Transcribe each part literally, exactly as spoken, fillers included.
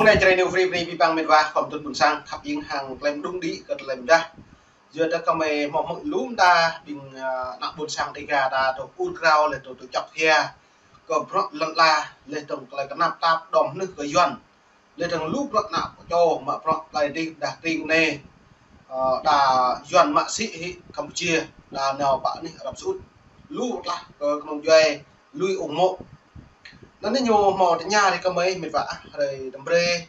Anai Jrai New Free bơni abih bang met wa khua mơtŭn ƀuôn sang khăp ing hăng tơlơi mơđung đĭ kơ tơlơi mơdah. Yua dah kơmơi hmâo hmư̆ lŏm ta ƀing, ơ, ană ƀuôn sang Dega ta dŏ ur krao laih dŏ tơčŏk hia kơ bruă lŏn ala laih dơ̆ng tơlơi tơnap tap đom nưh kơ Yuan. Laih dơ̆ng lu bruă ană čô mă bruă tơlơi dih dah tring anai, ơ, đa Yuan mă sĭ hĭ Campuchia, đa nao pơ anih Arab Saudi. Lu tlah kơ kơnung djuai lui ung mô̆. Anŭn anai ñu hmâo tơña rai kơmơi met wa ah, rai tơm brơi.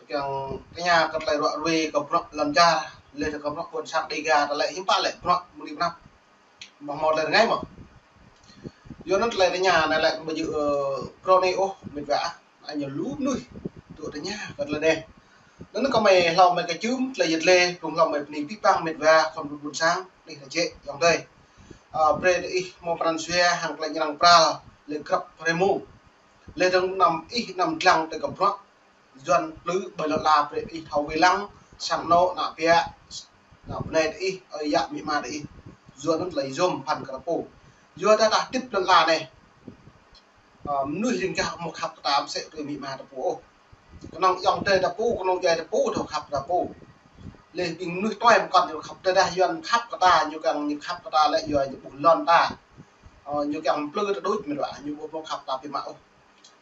Kiăng tơña kơ tơlơi ruă ruai kơ bruă lŏn čar, laih dơ̆ng kơ bruă ƀuôn sang Dega ta lĕ hiư̆m pă lĕ bruă mơ̆ng anai pơ anăp. Mă hmâo tơlơi rơngai mơ̆. Yua anŭn tơlơi tơña anai lĕ ƀu djơ̆, ơ, phrâo anai ôh met wa ah. Anai ñu lu mơnuih dŏ tơña kơ tơlơi anai. Anŭn kơmơi hlâo mơi kơčưm tơlơi yet lê, blung hlâo mơi bơni abih bang met wa khua mơtŭn ƀuôn sang, anih ta jĕ ayŏng adơi. Ơ, brơi ih hmâo pran jua hăng tơlơi ñrăng pral, lĕ grăp hrơi mông. Laih dơ̆ng anăm ih anăm dlăng tơlơi kơ bruă Yuan plư ƀơi lŏn ala brơi ih thâo wai lăng, sang anŏ ană ƀă, ană bơnai tơ ih, ơi yă amĭ ama tơ ih. Yua anŭn tơlơi yôm phăn kơ ta pô. Yua dah ta hơdip lŏn ala anai. Ơ, mơnuih ring gah hmâo khăp kơ ta mơsĕ tui amĭ ama ta pô ôh. Kơnơ̆ng ayŏng adơi ta pô, kơnơ̆ng djuai ta pô, thâo khăp ta pô. Laih ƀing mơnuih tuai mơkŏn ñu khăp ta dah Yuan khăp kơ ta, ñu kiăng ñu khăp kơ ta lĕ yua ñu ƀuh lŏn ta. Ơ, ñu kiăng plư ta đôč met wa, ñu ƀu hmâo khăp ta biă mă ôh.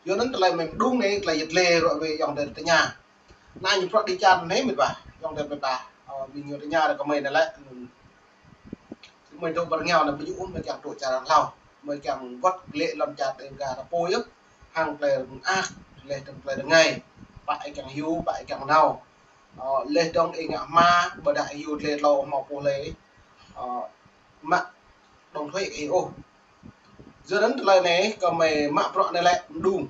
Yua anŭn tơlơi mơ̆ng mơđung anai, tơlơi yet lê ruă ruai ayŏng adơi tơña. Anai ñu bruă đĭ čar anai met wa, ayŏng adơi met wa. Ơ, ƀing ñu tơña rai kơmơi anai lĕ. Mơi dŏ ƀơi rơngiao anai ƀu djơ̆ ôh, mơi kiăng dŏ čar arăng hlâo. Mơi kiăng wơ̆t glaĭ lŏn čar Dega ta pô yơh. Hăng tơlơi mơak, laih dơ̆ng tơlơi rơngai. Pă ih kiăng hyu, pă ih kiăng nao. Ơ, laih dơ̆ng ih ngă hma, ƀôdah ih hyu tơlơi tlâo hmâo pô lĕ. Ơ, mă đóng thuế ih ôh. Yua anŭn tơlơi anai kơmơi mă bruă anai lĕ mơđung.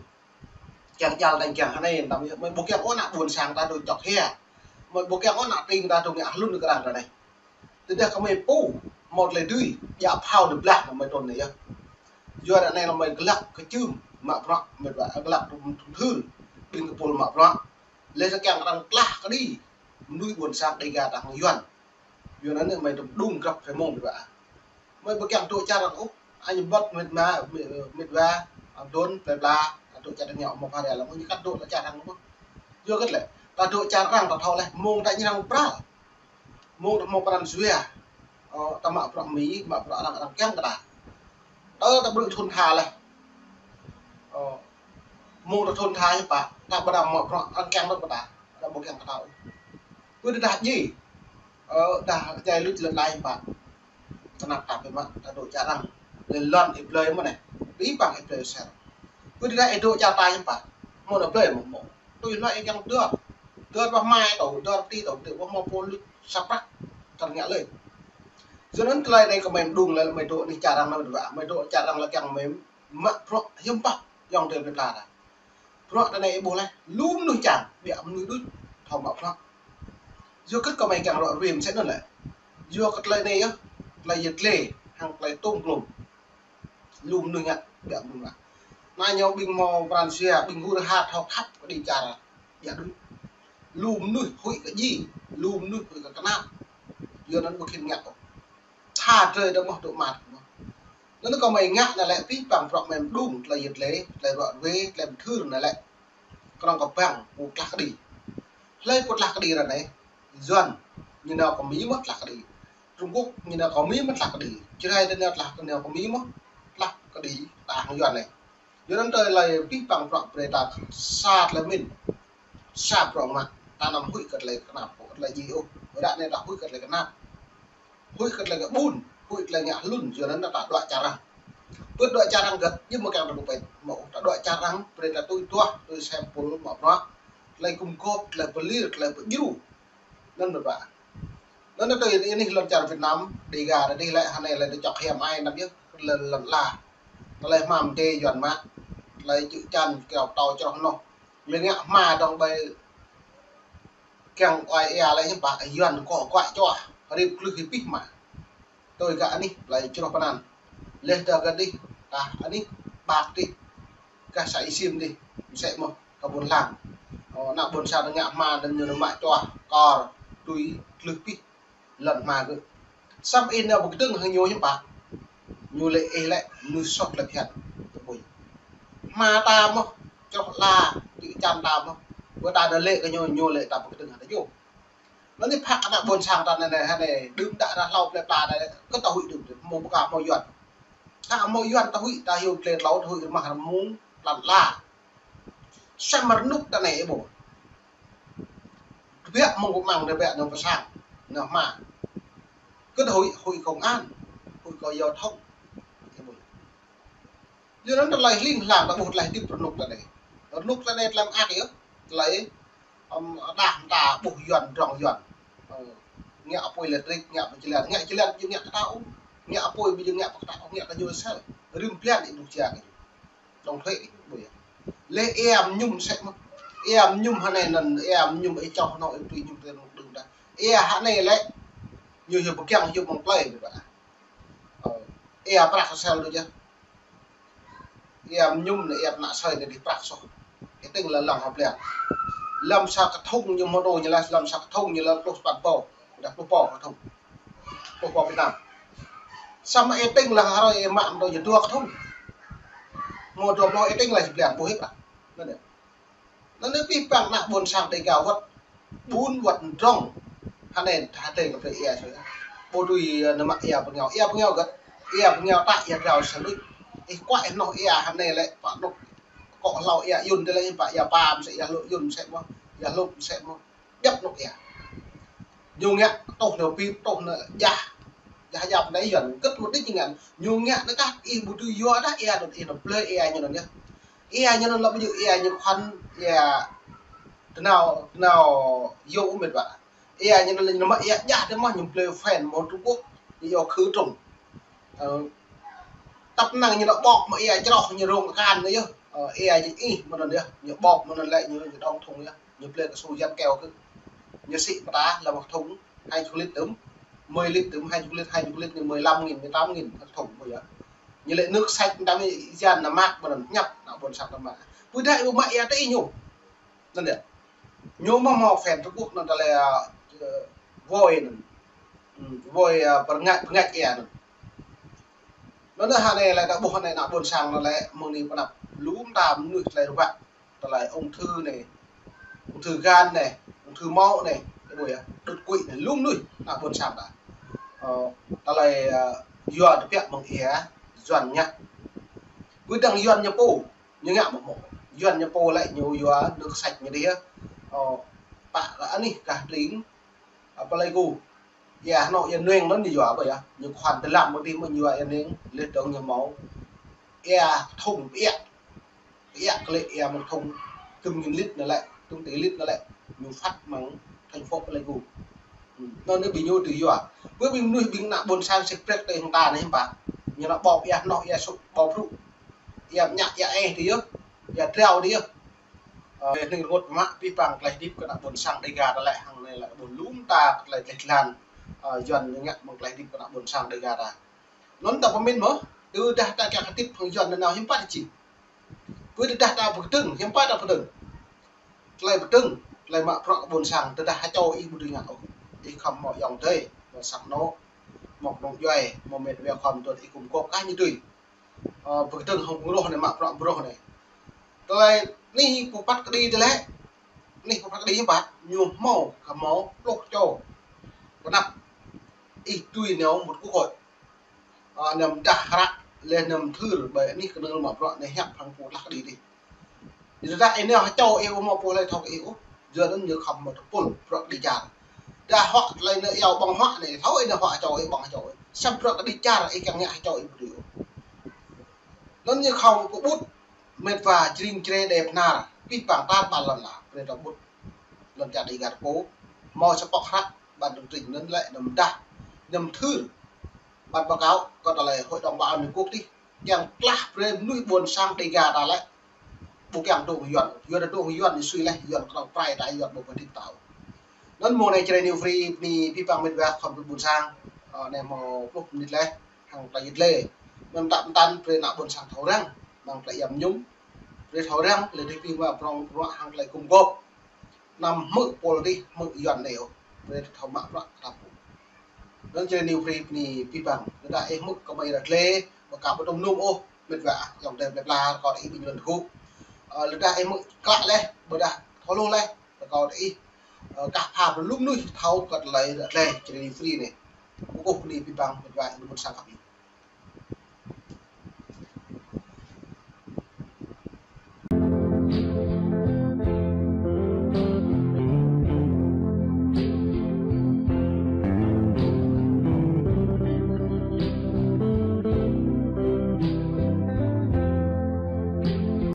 Kiăng djăl tơ̆ng kiăng hơnai anăm yơh. Mơi ƀu kiăng ôh ană ƀuôn sang ta dŏ čŏk hia. Mơi ƀu kiăng ôh ană tring ta dŏ ngă hlŭn kơ arăng ră anai. Tơdah kơmơi pô hmâo tơlơi dưi, djă phao dơ̆ng blah anăm mơi trŭn anai yơh. Yua ră anai anăm mơi glăk kơčưm mă bruă, mơi glăk tŭm tŭm thưl ƀing kơpul mă bruă. Laih dơ̆ng kiăng arăng tlah kơđi mơnuih ƀuôn sang Dega ta hăng Yuan. Yua anŭn anai mơi tŭm đung grăp hrơi mông met wa. Mơi ƀu kiăng dŏ čar arăng ôh. Anai băt met wa, met wa, ang đôn, plơi pla, ta dŏ čar arăng ñu hmâo phara lăm, ñu kăt dŏ čar arăng mơ̆. Yua kơ tơlơi, ta dŏ čar arăng ta thâo laih, mông ta ñrăng pral. Mông ta hmâo pran jua. Ơ, ta mă bruă mĭ, mă bruă arăng, arăng kiăng kơ ta. Tơ ta ƀrư̆ thun tha laih. Ơ, mông ta thun tha hiư̆m pă, ta ƀu đăm mă bruă arăng kiăng kơ ta. Ta ƀu kiăng kơ ta ôh. Pơ tơdah djai. Ơ, dah djai luč lŏn ala hiư̆m pă. Tơnap tap biă mă, ta dŏ čar arăng. Lĕ lŏn ih blơi mơ̆ anai. Abih bang ih blơi sel. Pơ tơdah ih dŏ čar ta hiư̆m pă. Mơ̆ anai blơi mơ̆ mơ̆. Tui hloi ih kiăng dơr. Dơr pơ hmai tŏ, dơr pơ ti tŏ, tơdah ƀu hmâo pô luč sa prăk. Tơl ngă lơi. Yua anŭn tơlơi anai kơmơi mơđung lĕ mơi dŏ anih čar arăng anai met wa. Mơi dŏ čar arăng lĕ kiăng mơi mă bruă hiư̆m pă ayŏng adơi met wa ta. Bruă tơ anai ih ƀuh laih, lu mơnuih čang, ƀiă mơnuih đôč thâo mă bruă. Yua kơ kơmơi kiăng ruă ruai mơsĕ anŭn lĕ. Yua kơ tơlơi anai yơh, tơlơi yet lê, hăng tơlơi tôm klôm. Lu mơnuih ngă, ƀiă mơnuih ngă. Anai ñu ƀing hmâo pran jua, ƀing hur hat thâo khăp kơđi čar, ƀiă đôč. Lu mơnuih huĭ kơ djai, lu mơnuih huĭ kơ kơnap. Yua anŭn ƀu khĭn ngă ôh. Tha drơi dơ̆ng mơ̆ dŏ mă mơ̆. Anŭn kơmơi ngă anai lĕ abih bang bruă mơi mơđung, tơlơi yet lê, tơlơi ruă ruai, tơlơi mơthưr anai lĕ. Kơnơ̆ng kơ bang pô tlah kơđi. Hlơi pô tlah kơđi ră anai, Yuan, ñu nao kơ Mi mơ̆ tlah kơđi. Trung Quốc, ñu nao kơ Mi mơ̆ tlah kơđi. Jrai tơ nao tlah, nao kơ Mi mơ̆ tlah kơđi, ta hăng Yuan anai. Yua anŭn tơlơi abih bang bruă brơi ta sa tơlơi pơmĭn. Sa bruă mă, ta anăm huĭ kơ tơlơi kơnap, kơ tơlơi djai ôh. Ră anai ta huĭ kơ tơlơi kơnap. Huĭ kơ tơlơi kơ ƀun, huĭ tơlơi ngă hlŭn, yua anŭn ta dŏ čar arăng. Pơ dŏ čar arăng gơ̆t, djơ̆ mơ̆ kiăng ta ƀu pĕt, mơ̆ ta dŏ čar arăng, brơi ta tui tuah, tui sem pul mă bruă. Tơlơi gum gôp, tơlơi pơlir, tơlơi pơdjru. Anŭn met wa. Anŭn tui anih lŏn čar Việt Nam, Dega ta dih lĕ hơnai lĕ ta čŏk hiam ai anăm yơh, lŏn, lŏn ala. Tơlơi hmam dê Yuan mă, tơlơi čư̆ čan kiao tâo čroh noh. Lĕ ngă hma dơ̆ng ƀơi kiăng oi ia lĕ hiư̆m pă Yuan kơ kuă čoh, rip klưh hĭ pih mă. Tui kơ anih plơi čroh pơnan. Laih dơ̆ng kơ dih, kah anih ƀak dih, kah sa Y Sim dih, mơsĕ mơ̆ kơ ƀôn lan. Ơ, ană ƀôn sang ngă hma anŭn ñu mă čoh, kor, tui, klưh pih, lŏn hma gơ̆. Samơ̆ ih nao pơkơdơ̆ng hăng ñu hiư̆m pă. Ñu lĕ ih lĕ mơnuih soh tơlơi phiăn. Tơpui. Hma ta mơ̆, čroh ala, čư̆ čan ta mơ̆. Bơ ta anai lĕ kơ ñu, ñu lĕ ta pơkơdơ̆ng hă ta ñu. Anŭn anai phak ană ƀôn sang ta anai, anai, anai, đưm đă anai hlâo plơi pla anai, kơ ta huĭ đưm, hmâo pơkă hmâo Yuan. Ta hmâo Yuan ta huĭ, ta hyu klĕ tlâo, ta huĭ rơmah rơmung, lăn ala. Samơ̆ rơnŭk ta anai ih ƀuh. Tơbiă mơ̆ng pơmăng, tơbiă mơ̆ng pơsang. Anŭn mă. Kơ ta huĭ, huĭ công an, huĭ kơ giao thông. Ih ƀuh. Yua anŭn tơlơi hling hlang ta ƀuh tơlơi hơdip rơnŭk ta anai. Rơnŭk ta anai tơlơi mơak yơh. Tơlơi, ưm, đah mơta ƀuh Yuan, drŏng Yuan. Ơ, ngă apui lêtrik, ngă pơjơlan, ngă jơlan ƀu djơ̆ ngă kơ ta ôh. Ngă apui ƀu djơ̆ ngă pơ kơ ta ôh, ngă kơ ñu sel. Rĭm blan ih nŭk jia kơ ñu. Đóng thuế kơ ñu, ƀuh yơh. Lĕ ia mơñum sek mơ̆n. Ia mơñum hơnai anŭn, ia mơñum ih čoh anŏ ih tui mơñum tui rơnŭk đưm đă. Ia hơnai lĕ. Ñu hyu pơkiăng hyu mơ̆ng plơi ƀiă ƀă. Ơ, ia prăk sel đôč yơh. Ia mơñum anai, ia pơnă asơi anai dih prăk soh. Ih tĭng lăng lăng hơpliăng. Lăm sa kơthŭng ñu hmâo dŏ ñu laĭ, lăm sa kơthŭng ñu laĭ pluh sapăn rơbâo. Dah pluh rơbâo kơthŭng. Pluh rơbâo Việt Nam. Samơ̆ ih tĭng lăng hrơi ih mă mơ̆n dŏ ñu dua kơthŭng. Hmâo dua pluh ih tĭng lăng hơpliăng ƀuh hĭ prăk. Anŭn yơh. Anŭn anai pih păng ană ƀôn sang Dêga wơ̆t ƀun wơ̆t drŏng. Hơnai hơtai kơ plơi ia sui. Ƀu dưi, ơ, nao mă ia pơngiao. Ia pơngiao gơ̆t. Ia pơngiao ta ia drao sa luč. Ih kuă ih noh ia hơnai lĕ pă nŭk. Kŏ hlâo ia Yuan tơlơi pă ia pam sek ia hlâo Yuan sek mơ̆n. Ia hlâo sek mơ̆n. Djăp nŭk ia. Ñu ngă tŏh nao pip, tŏh nao jah. Jah jăp anai Yuan. Gơ̆t mơ̆ đĭ ngăn. Ñu ngă anai kah ih ƀu dưi yua dah ia anŭn ih nao plơi ia ñu anŭn yơh. Ia ñu anŭn lăp ƀu djơ̆ ia ñu khăn ia tơnao, tơnao yơh ơ mĕt wa. Ia ñu anŭn lĕ ñu mă ia jah tơ mơ̆ ñu plơi phen mơ̆ng Trung Quốc, ñu yua khư trùng. Ơ, tăp năng ñu nao ƀok mă ia jroh ñu rông kan anai yơh. Ơ, ia ñu ih mơ̆n anŭn yơh, ñu ƀok mơ̆n anŭn lĕ ñu, ñu đóng thùng yơh. Ñu plơi kơ su jăn keo kơ. Ñu sĭ mơta lăm kơthŭng hai chục lít tơm, mười lít tơm, hai chục lít, hai chục lít ñu mười lăm nghìn, mười tám nghìn kơthŭng ƀuh yơh. Ñu lĕ nước sạch đăm ih jăn nao mă ƀơi anŭn ñăp, ană ƀôn sang nao mă. Pơđai ƀu mă ia tơ ih ñu. Anŭn yơh. Ñu mơ̆ hmâo phen Trung Quốc anŭn tơlơi, ơ, voi anŭn. Ưm, voi, ơ, pơrngač, pơrngač ia anŭn. Anŭn hơnai lĕ ta ƀuh hơnai ană ƀôn sang anŭn lĕ mơ̆ng anai pơ anăp lŏm ta mơnuih tơlơi rơbat. Tơlơi ung thư anai, ung thư gan anai, ung thư máu anai, ih ƀuh yơh, đột quỵ anai, lŏm mơnuih ană ƀôn sang ta. Ơ, tơlơi, ơ, yua tơbiă mơ̆ng ia Yuan ngă. Ƀu djơ̆ Yuan ñu pô, ñu ngă mơ̆ mơ̆. Yuan ñu pô lĕ ñu yua nước sạch ñu dih yơh. Ơ, pă lă anih kah tring, ơ, Pleiku. Ia anŏ ia nueng anŭn ñu yua ƀuh yơh. Ñu khăn tơlăm mơ̆ dih mơ̆ ñu yua ia nueng, leh dŏng ñu hmâo ia kơthŭng pơiă. Pơiă kơ lĕ ia mơ̆ng kơthŭng tơm nghìn lít anŭn lĕ, tơm tỉ lít anŭn lĕ. Ñu phát mơ̆ng thành phố Pleiku. Ưm, anŭn anai ƀing ñu tui yua. Ƀơi ƀing mơnuih ƀing ană ƀôn sang sek prek tơ hăng ta anai hiư̆m pă. Ñu nao ƀôp ia hnoh ia sŭk ƀôp brŭ. Ia mơñă ia eh tơ yơh. Ia drao tơ yơh. Ơ, hnĭng rơngot mă pih păng tơlơi hơdip kơ ană ƀôn sang Dêga ta lĕ hăng anai lĕ ƀuh lŏm ta tơlơi tơleh tơlan. Ơ, Yuan ñu ngă mơ̆ng tơlơi hơdip kơ ană ƀôn sang Dêga ta. Anŭn ta pơmĭn mơ̆, tơdah ta kiăng hơdip hăng Yuan nanao hiư̆m pă ta či. Pơ tơdah ta pơkơdơ̆ng, hiư̆m pă ta pơkơdơ̆ng. Tơlơi pơkơdơ̆ng, tơlơi mă bruă kơ ƀôn sang, tơdah ha čô ih ƀu dưi ngă ôh. Ih khŏm hmâo ayŏng adơi, hmâo sang anŏ, hmâo kơnung djuai, hmâo mĕt wa khŏm tuăt ih gum gôp kah ñu dưi. Ơ, pơkơdơ̆ng hăng pơngroh anai, mă bruă pơngroh anai. Tơlơi anai pơpăt kơđi tơlơi. Anai pơpăt kơđi hiư̆m pă, ñu hmâo, kơ hmâo pluh čô. Pơ anăp ih tui nao mŭt quốc hội. Ơ, anăm dah hră, leh anăm thưr, ƀơi anih kơnơ̆ng mă bruă anai hiăp hăng pô tlah kơđi dih. Tơdah ih nao ha čô ih ƀu hmâo pô hlơi thâo kơ ih ôh. Yua anŭn ñu khŏm hmâo tơpul, bruă kơđi čar. Dah huă tơlơi nao iâu ƀơ̆ng huă anai, thâo ih nao huă ha čô ih ƀơ̆ng ha čô ih. Samơ̆ bruă kơđi čar ih kiăng ngă ha čô ih ƀu dưi ôh. Anŭn ñu khŏm pơƀut, mĕt wa jring jre đe pơnar, pih păng tar ƀar lŏn ala, brơi ta ƀut. Lŏn čar Dêga ta pô, hmâo sa pŏk hră, ƀan tơ̆ng tring anŭn lĕ anăm dah, anăm thưr. Ƀan báo cáo kơ tơlơi Hội đồng Bảo an Liên Quốc dih, kiăng tlah brơi mơnuih ƀôn sang Dêga ta lĕ. Ƀu kiăng dŏ hăng Yuan, Yuan dŏ hăng Yuan ñu sui leh, Yuan kơnơ̆ng prai ta Yuan ƀu pơdĭt ta ôh. Anŭn mơ̆ng anai Jrai New Free, bơni pih păng mĕt wa khŏm ƀôn sang, ơ, anai hmâo pluh mơnit leh, hăng tơlơi yit lĕ. Anŭn tăp mơtam brơi ană ƀôn sang thâo răng, mơ̆ng tơlơi ia mơñum, brơi thâo răng, leh dih pih mă prong bruă hăng tơlơi gum gôp. Anăm hmư̆ pôl dih, hmư̆ Yuan anai ôh. Brơi ta thâo mă bruă ta pô. Anŭn Jrai New Free bơni pih păng. Tơdah ih hmư̆ kơ mơi ră glê, ƀu kơ ƀu tŭm num ôh, mĕt wa, ayŏng adơi plơi pla, kơ ih ƀing Yuan tơgŭ. Ơ, tơdah ih hmư̆ klă leh, ƀôdah Kâo hluh laih, rơkâo tơ ih, ơ, kah pha pơlŭm mơnuih thâo kơ tơlơi ră lĕ, čơđai free anai. Kơkuh bơni abih bang, mĕt wa, ƀing sang khăp ih.